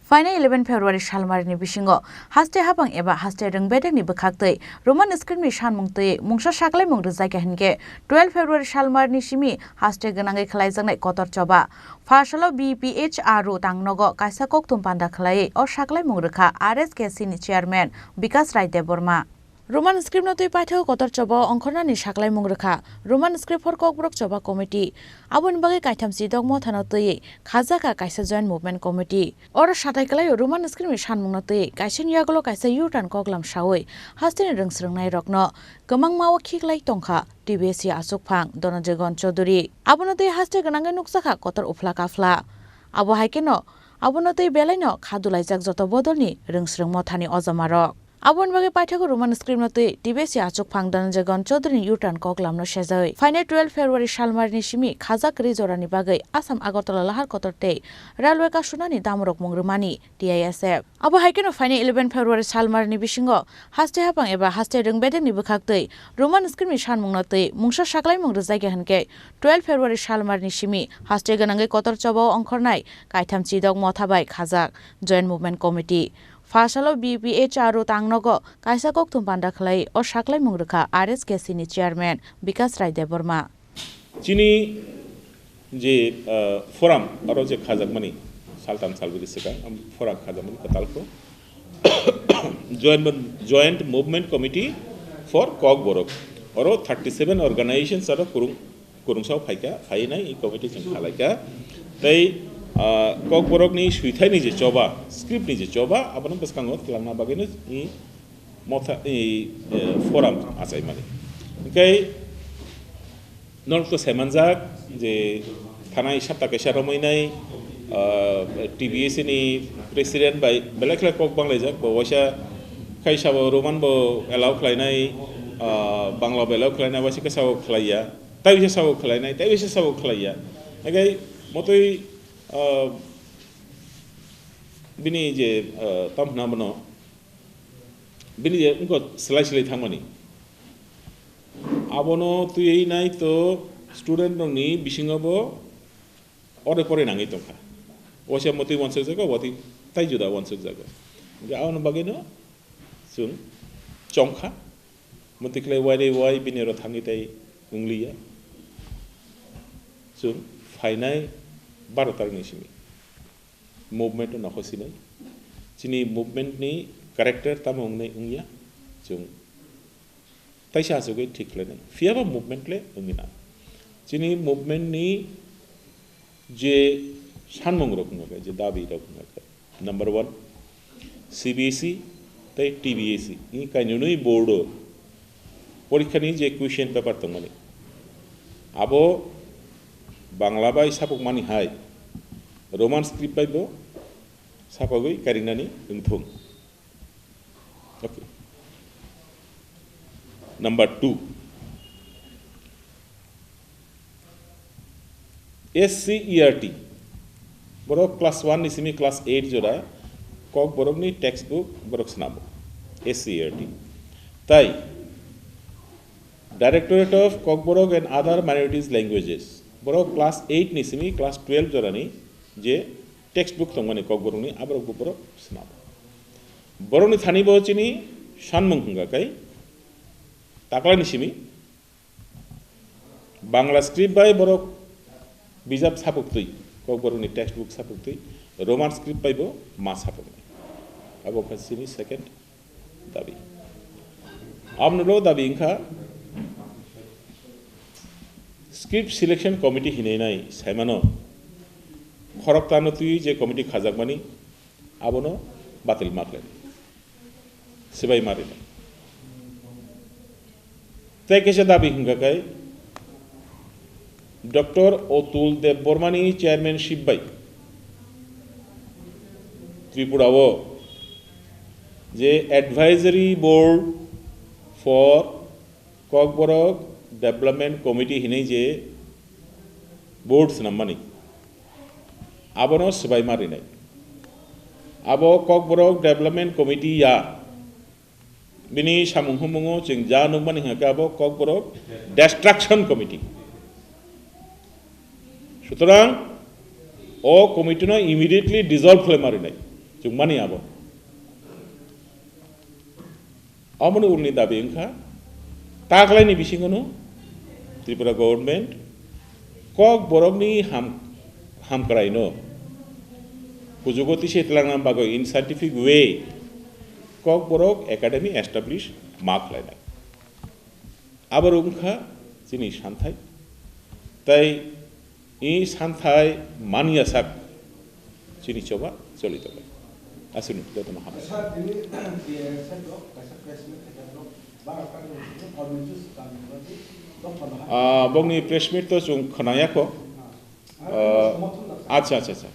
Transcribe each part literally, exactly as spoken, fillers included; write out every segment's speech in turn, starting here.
Phainai eleven February salmarini bisingo haste habang eba haste rwng bedekni bwkhaktwi Roman scriptni sanmung twi mungsa saklaimung rwjakya hinkhe twelve February salmarini simi haste gwnangwi khlaijaknai kotor choba. Pha salo B P H R o tangnogo kaisa kokthum panda khlaiwi o saklaimung rwkha R S K C ni chairman Bikas Rai Debbarma. Roman script no twi paithak kotor choba o ongkhornani saklaimung rwkha Roman script for Kokborok Choba Committee. Aboni bagwi kaitham chidok mothano twiwi khajakha kaisa joint movement committee. Oro satai kwlaio Roman script ni sanmung no twiwi kaisa ni yagulo kaisa U-turn koklam sawi hasteni rwng swrwngnairokno kwbangma o khiklai tongkha T B S C achukphang Dhananjay Gon Chaudhury. Abono twi haste gwnangwi nukjakha kotor uphla kaphla. Abo hai kheno abono twi belaino kha dulaijak joto bodolni rwng swrwng mothani ojamarok. Aboni bagwi paithago Roman script no twi T B S C achukphang Dhananjay Gon Chaudhury ni U-turn koklam no sejai. Phainai twelve February salmarini simi khajak kwrwi jorani bagwi Assam Agartala lahar kotor tei railway kasunani damrok mung rwmani T I S F. Abo hai kheno phainai eleven February salmarini bisingo haste habang eba haste rwng bedekni bwkhaktwi Roman script ni sanmung no twi mungsa saklaimung rwjakya hinkhe twelve February salmarini simi haste gwnangwi kotor choba o ongkhornai kaitham chidok motha bai khajak Joint Movement Committee. Pha salo B P H R o tangnogo kaisa kokthum panda khlai o saklaimung rwkha R S K C ni chairman Bikas Rai Debbarma. Chini je, ah, forum aro je khajakmani saltam salbri swkang, am, forum khajakmani kwtal kho. Joint, Joint Movement Committee for Kokborok. Oro thirty seven organizations aro kurung kurungsao phaikha, phainai i committee chwng khalaikha. Tei, ah, Kokborokni swithaini je choba, script ni je choba, abono bwskango twlangna bagwino i motha, i, eh, forum achaimani. Hwnkhe norok to saimanjak je thanai sapta kaisa romwi nai, ah, T B S C ni president bai belai khlai kok banglaijak, bo waisa khai sabo Roman bo allow khlainai, ah, Bangla bo allow khlainai, waisa khe sabo khlaiya. Tai bisa sabo khlainai, tai bisa sabo khlaiya. Hingke motwi, ah, bini je, ah, tam hwnna bono, bini je wngkha slai slai thangmani. Abono twiwi nai to student rokni bisingo bo ore pore nangwi tongkha. Waisa motwi wansuk jago, watwi tai juda wansuk jago. Hingke aboni bagwino chwng chongkha. Motwi khlai wai re wai bini oro thangwi tai wngliya. Chwng phainai baro tarikni simi movement no nokho sinai. Chini movement ni character tamo wngnai wngya. Chwng taisa achugwi thik khlainai. Phiya bo movement le wngwi nang. Chini movement ni je sanmung rok wngkha, je dabi rok wngkha, number one, C B S E tei T B S E ni kainwi board o porikha ni je question paper tongmani, abo Bangla bai sapukmani hai Roman script bai bo sapagwi karinani wngthung. Okay. Number two, S C E R T. Borok class one ni simi class eight jora Kokborok ni textbook borok swnamo. S C E R T. Tai Directorate of Kokborok and Other Minorities Languages. Borok class eight ni simi class twelve jora ni je textbook tongmani Kokborok ni aborok bo borok swnamo. Borok ni thani bo chini sanmung hwnga kai takla ni simi Bangla script bai borok bijap sapuktwi, Kokborok ni textbook sapuktwi, Roman script bai bo ma sapuknai. Abo wngkha chini second dabi. Amnulo dabi wngkha script selection committee hinwi nai saimano khorokthano twiwi je committee khajakmani abono batil ma khlainai. Swbai ma rinai. Tei kaisa dabi hwnkha khe Doctor Otul Debbarmani chairmanship bai Tripura o je Advisory Board for Kokborok Development Committee hinwi je board swnammani, abono swbai ma rinai. Abo Kokborok Development Committee ya, bini samung humungo chwng ja nukmani hwnkha khe abo Kokborok Destruction Committee. Sutorang o committee no immediately dissolve khlai ma rinai. Chwngmani abo. Aboni ulni dabi wngkha, taklaini bisingono Tripura government Kokborokni ham-, hamkraino kujugo tisai twlangna bagwi in scientific way Kokborok Academy establish ma khlainai. Abo wngkha chini santhai. Tai I santhai manya sak chini choba choli tongo. Aswkno jotono hambai. Sir, tini, B S F rok kaisa press meet khaijak rok, baro kari rok tini, formal juice kami rok tini, dopha bahai. Ah, bongni press meet to chwng khwnaya kho. Ah, ah, somorthon rok. Acha, acha, acha.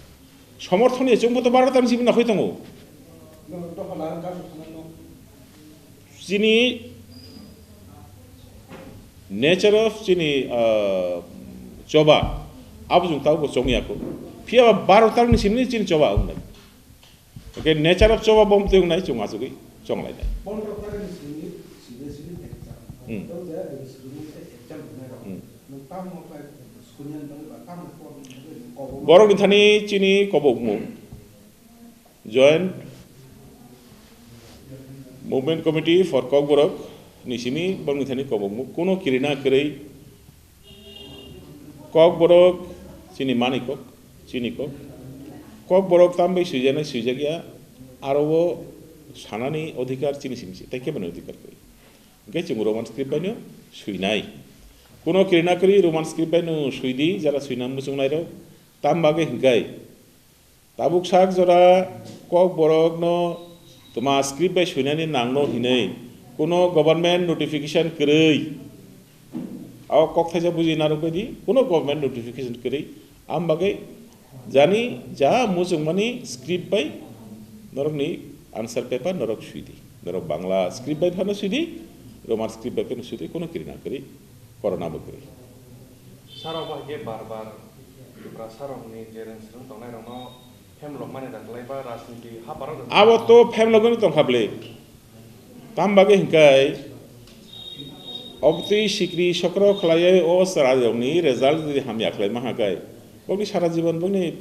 Somorthon ya chwngbo to baro tani simi nakhoi tongo. No, dopha bahai kari rok tini no. Chini nature of chini, ah, choba, abo chwng tabukbo chongya kho. Phiya ba baro tarni simi chini choba wngnai. Okay, nature of choba bo twi wngnai chwng achugwi chonglainai. Pondro tarni simi, simi, simi exam. Hmm. Tei je simi exam wngnai rok. Hmm. Nwng tamo khlai sukunian tong ba tamo kok. Borokni thani chini kobokmung. Joint Movement Committee for Kokborok ni simi bongni thani kobokmung kuno kirina kwrwi Kokborok chini mani kok, chini kok. Kokborok tambai swijana swijak ya, aro o sanani odhikar chini simi se, tei keboni odhikar kwrwi. Hwnkhe chwng Roman script bai no swinai. Kuno kirina kwrwi Roman script bai no swidi, jara swina muchungnai rok. Tam bagwi hwnkhe Tabuk sak jora Kokborokno twma script bai swinani nangno hinwi kuno government notification kwrwi. O kok thaisa buji narwk baidi kuno government notification kwrwi. Am bagwi jani ja muchungmani script bai norokni answer paper norok swidi. Norok Bangla script bai phano swidi, Roman script bai phano swidi, kuno kirina kwrwi, corona bo kwrwi. Sara bo hwnkhe bar bar Tiprasa rokni je rwng swrwng tongnai rokno phemlokmani da kwlai ba rajniti ha barok rok. Abo to phemlogwi tongkha bwle. Tam bagwi hwnkhe obtwi sikri sokro khlaiwi o chwrairokni result jodi hamya khlaima hakhe bokni sara jibon bokni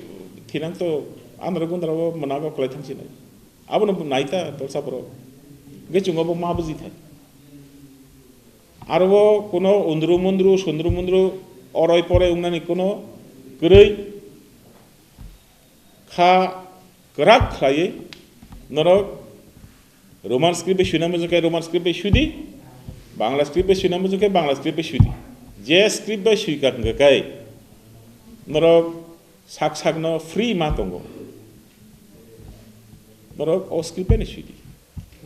thinang to andro gundro o mwnago khlai thangsinai. Abono naita tolsa borok. Hwnkhe chwng obo ma buji thai. Aro o kuno undru mundru, sundru mundru, oroi poroi wngnani kuno kwrwi kha kwrak khlaiwi norok Roman script bai swina muchung khe Roman script bai swidi, Bangla script bai swina muchung khe Bangla script bai swidi. Je script bai swikha hwnkhe kai norok sak sakno free ma tongo. Norok o script bai ni swidi.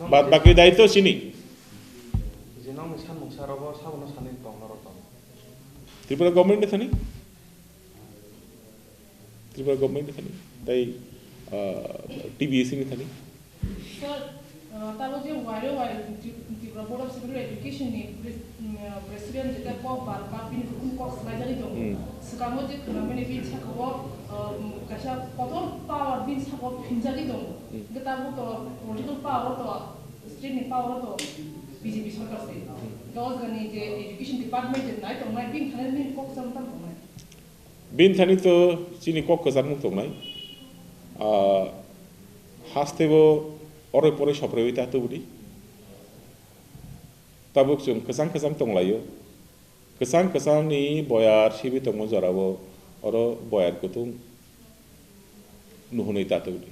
Bad baki daitw chini. Je nokni sanmung sara bo sabono sanwi tong norok tong. Tripura government ni thani? Tripura government ni thani? Tai, ah, T B S ni thani? Sir, ah, tabo je wire wire Tri-, Tripura Board of Secondary Education ni pre-, mm, ah, president jeta kok bar bar bini hukum kok swlaijagwi tongo. Hmm. Swkango je khwnamani bini sakao, ah, mm, kaisa kotor power bini sakao phinjagwi tongo. Hmm. Hwnkhe tabuk to political power to, state ni power to B J P sarkar se. Hmm. Hwnkhe o jagani je education department je nai tongnai bini thani bini kok sam tam tongnai. Bini thani to chini kok kwchangmung tongnai. Ah, haste bo oroi poroi sopreui ta tubudi. Tabuk chwng kwchang kwchang tonglaio. Kwchang kwchangni boyar sibi tongma jorao oro boyar kutung nuhunwi ta tubudi.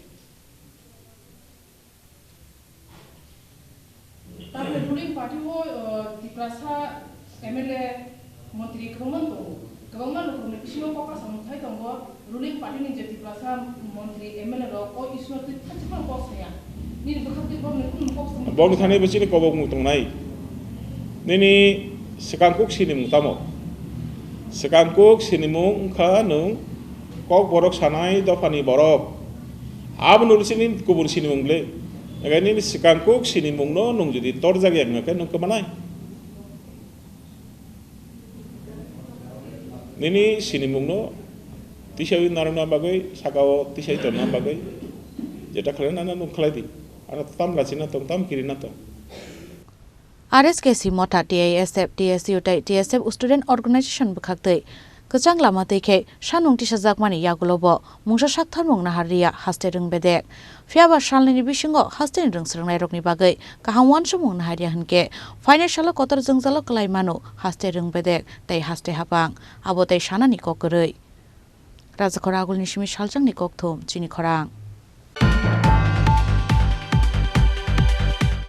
Tamni ruling party o, uh, Tiprasa M L A montri kwbangma tongo. Kwbangma lukurokni bisingo kok kasamung thai tongo. Ruling party ni je Tiprasa montri M L A rok o issue no twi thachi phano kok saya. Nini bwkhak twi borokni kunu kok samung. Bokni thani bo chini kobokmung tongnai. Nini swkangkuk sinimung tamo? Swkangkuk sinimung wngkha nwng Kokborok sanai dophani borok. Aboni ulo chini kubun sinimung bwle. Ega nini swkangkuk sinimungno nwng jodi torjak ya wngkha khe nwng kwmanai. Nini sinimungno tisaiwi narwkna bagwi, sakao tisai tonna bagwi jeta khlainani nwng khlai di. Ano tam lachina tong, tam kirina tong. R S K C Motha, T I S F, T S U tei T S F Student Organization bwkhaktwi Kwchang lama twi khe sanmung tisajakmani yagulo bo mungsa saktharmung naharliya haste rwng bedek. Phiyaba salnini bisingo hasteni rwng swrwngnairokni bagwi kaham uansukmung naharya hwnkhe phainai salo kotor jwngjalo kwlai mano haste rwng bedek tei haste hapang, abo tei sanani kok kwrwi. Rajakhor agulni simi saljakni kokthum chini khorang.